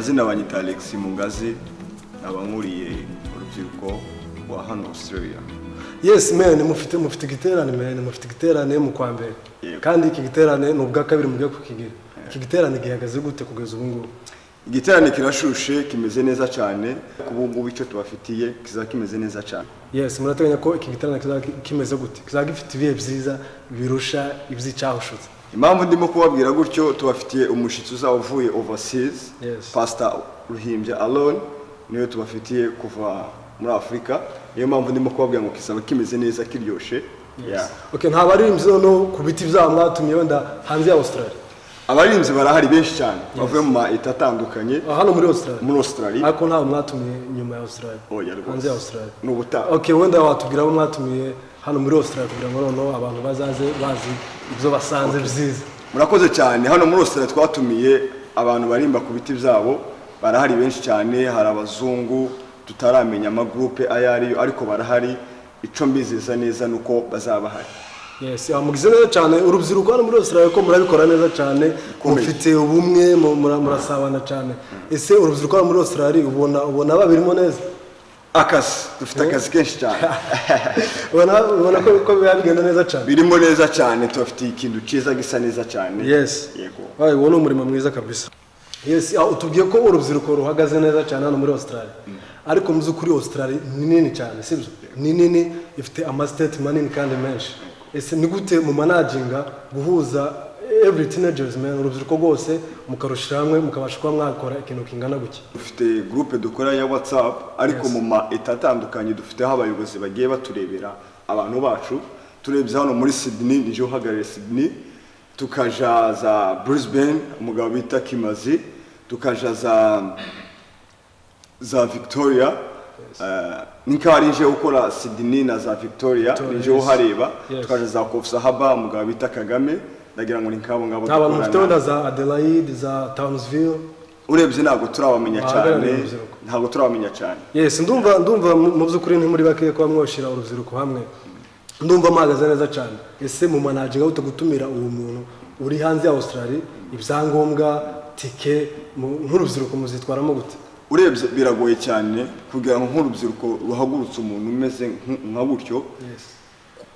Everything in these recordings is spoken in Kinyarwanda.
Amazina banyita Alex Mungazi, nkaba nkuriye urubyiruko rwa hano Australia. Yes man, mufite igiterane man, mufite igiterane mu kwa mbere. Yego. Kandi iki giterane ni ubwa kabiri mugiye kukigira. Iki giterane gihagaze gute kugeza ubu ngubu? Igiterane kirashushe, kimeze neza cyane. Kubu ngubu icyo tubafitiye kizaba kimeze neza cyane. Yes, murateganya ko iki giterane kizaba kimeze gute? Kizaba gifite ibihe byiza birusha iby'icyahushutse? Impamvu ndimo kubabwira gutyo, tubafitiye umushitsi uzaba uvuye overseas. Pastor Ruhimbya Alone niwe tubafitiye kuva muri Afurika. Niyo mpamvu ndimo kubabwira ngo kizaba kimeze neza, kiryoshe. Yeah. Okay, nta baririmbyi noneho ku biti byabo mwatumiye wenda hanze ya Australia? Abaririmbyi barahari benshi cyane bavuye mu ma État atandukanye. Ah, hano muri Australia? Muri Australia. Ariko ntabwo mwatumiye nyuma ya Australia? Oya rwose. Hanze ya Australia? Ni ubutaha. Okay, wenda watubwira abo mwatumiye hano muri Australia kugira ngo noneho abantu bazaze bazi ibyo basanze byiza. Murakoze cyane. Hano muri Australia twatumiye abantu barimba ku biti byabo, barahari benshi cyane. Hari abazungu tutaramenya amagroupe ayo ariyo, ariko barahari. Ico mbizeza neza nuko bazaba bahari. Yes, mugize neza cyane. Urubyiruko hano muri Australia ko murabikora neza cyane. Bikomeye. Mufite ubumwe, murasabana cyane. Ese urubyiruko hano muri Australia ubona babirimo neza? Akazi, dufite akazi kenshi cyane. Ubona ko biba bigenda neza cyane? Birimo neza cyane, tubafitiye ikintu cyiza gisa neza cyane. Yego. Wayi, uwo ni umurimo mwiza kabisa. Yes, utubwiye ko urubyiruko ruhagaze neza cyane hano muri Australia, ariko mu by'ukuri Australia ni nini cyane, sibyo? Ni nini, ifite amastate manini kandi menshi. Ese ni gute mu managinga guhuza every teenagers man, urubyiruko rwose mukarushyira hamwe, mukabasha kuba mwakora ikintu kingana gutya? Dufite groupe dukora ya WhatsApp, ariko mu ma État atandukanye dufiteho abayobozi bagiye baturebera abantu bacu. Turebye hano muri Sydney, nije uhagarariye Sydney, tukaja za Brisbane, umugabo bita Kimazi, tukaja za Victoria. Nikaho ari nje ukora Sydney na za Victoria. Victoria, nije uhareba. Tukaja za Coffs Harbour, umugabo bita Kagame. Ndagira ngo ni nk'abo ngabo Nta bantu mufite dukorana. wenda za Adelaide, za Townsville? Urebye ntabwo turabamenya cyane. Bahagarariye urubyiruko. Ntabwo turabamenya cyane. Yes, ndumva mu by'ukuri ntimuri bakwiye kuba mwoshyira urubyiruko hamwe. Ndumva muhagaze neza cyane. Ese mu managinga gute gutumira uwo muntu uri hanze ya Australia, ibyangombwa, tike, nk'urubyiruko muzitwaramo gute? Urebye biragoye cyane kugira ngo nk'urubyiruko ruhagurutse umuntu umeze nka gutyo.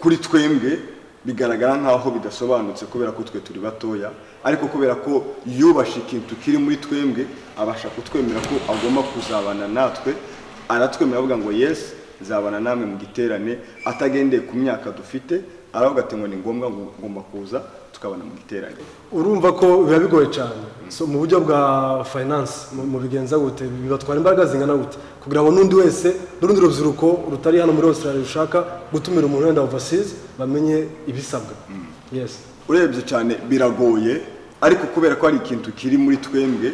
Kuri twembwe bigaragara nk'aho bidasobanutse kubera ko twe turi batoya, ariko kubera ko yubashe ikintu kiri muri twembwe, abasha kutwemera ko agomba kuzabana natwe. Aratwemera, avuga ngo: "Yes, nzabana namwe mu giterane," atagendeye ku myaka dufite. Aravuga ati ngo ni ngombwa ngo ngomba kuza tukabana mu giterane. Urumva ko biba bigoye cyane. So mu buryo bwa finance mubigenza gute? Bibatwara imbaraga zingana gute kugira ngo n'undi wese, n'urundi rubyiruko rutari hano muri Australia rushaka gutumira umuntu wenda overseas bamenye ibisabwa? Yes. Urebye cyane biragoye, ariko kubera ko hari ikintu kiri muri twembwe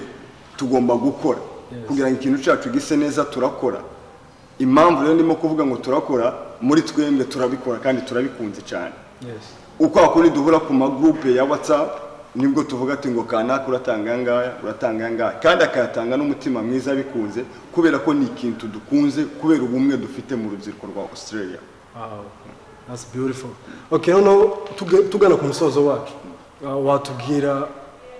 tugomba gukora kugira ngo ikintu cyacu gise neza, turakora. Impamvu rero ndimo kuvuga ngo turakora, muri twembwe turabikora kandi turabikunze cyane. Uko akundi duhura ku magroupe ya WhatsApp, nibwo tuvuga ati ngo kanaka uratanga aya ngaya, uratanga aya ngaya, kandi akayatanga n'umutima mwiza bikunze, kubera ko ni ikintu dukunze, kubera ubumwe dufite mu rubyiruko rwa Australia. Wow, that's beautiful. Okay, noneho tugana ku musozo wacu. Watubwira,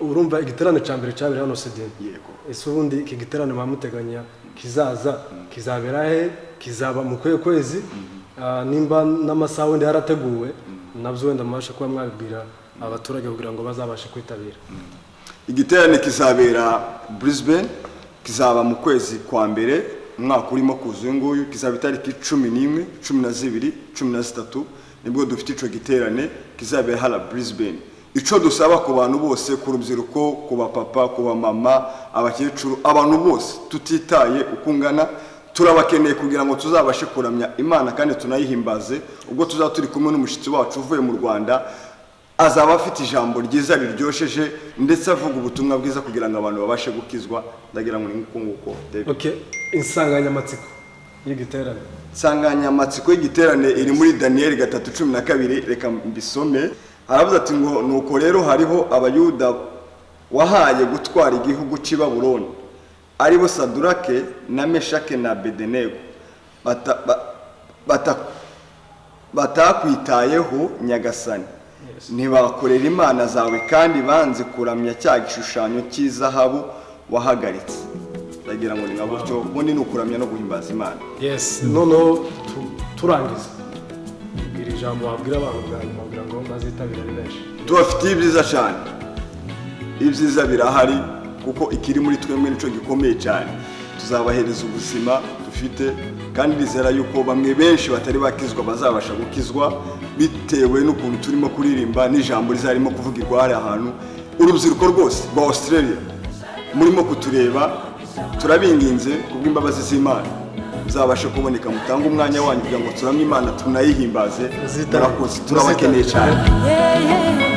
urumva igiterane cya mbere cyabereye hano Sydney. Yego. Ese ubundi iki giterane muteganya kizaza kizabera he? Kizaba mu kuhe kwezi? Nimba n'amasaha wenda yarateguwe, nabyo wenda mubashe kuba mwabibwira abaturage kugira ngo bazabashe kwitabira. Igiterane kizabera Brisbane, kizaba mu kwezi kwa mbere umwaka urimo kuza uyu nguyu. Kizaba itariki 11, 12, 13, nibwo dufite ico giterane kizabera hara Brisbane. Ico dusaba ku bantu bose, ku rubyiruko, ku bapapa, ku bamama, abakecuru, abantu bose tutitaye uko ungana, turabakeneye kugira ngo tuzabashe kuramya Imana kandi tunayihimbaze ubwo tuzaba turi kumwe n'umushyitsi wacu uvuye mu Rwanda. Azaba afite ijambo ryiza riryosheje, ndetse avuga ubutumwa bwiza kugira ngo abantu babashe gukizwa. Ndagira ngo ni nguko nguko, David. Okay, insanganyamatsiko y'igiterane? Insanganyamatsiko y'igiterane iri muri Daniyeli 3:12. Reka mbisome. Haravuze ati ngo: "Nuko rero hariho Abayuda wahaye gutwara igihugu cy'i Babuloni, aribo Sadurake na Meshake na Abedenego, batakwitayeho Nyagasani, ntibakorera imana zawe, kandi banze kuramya cya gishushanyo cy'izahabu wahagaritse." Ndagira ngo ni nka gutyo. Ubundi ni ukuramya no guhimbaza Imana. Yes, noneho turangiza, bwira ijambo wabwira abantu bwa nyuma kugira ngo bazitabire ari benshi. Tubafitiye ibyiza cyane, ibyiza birahari, kuko ikiri muri twemwe nicyo gikomeye cyane. Tuzabahereza ubuzima dufite, kandi nizera yuko bamwe benshi batari bakizwa bazabasha gukizwa bitewe n'ukuntu turimo kuririmba n'ijambo rizarimo kuvugirwa hari ahantu. Urubyiruko rwose rwa Australia murimo kutureba, turabinginze kubw'imbabazi z'Imana, muzabashe kuboneka, mutange umwanya wanyu kugira ngo turamye Imana, tunayihimbaze. Muzitabire. Murakoze, turabakeneye cyane. Yeah.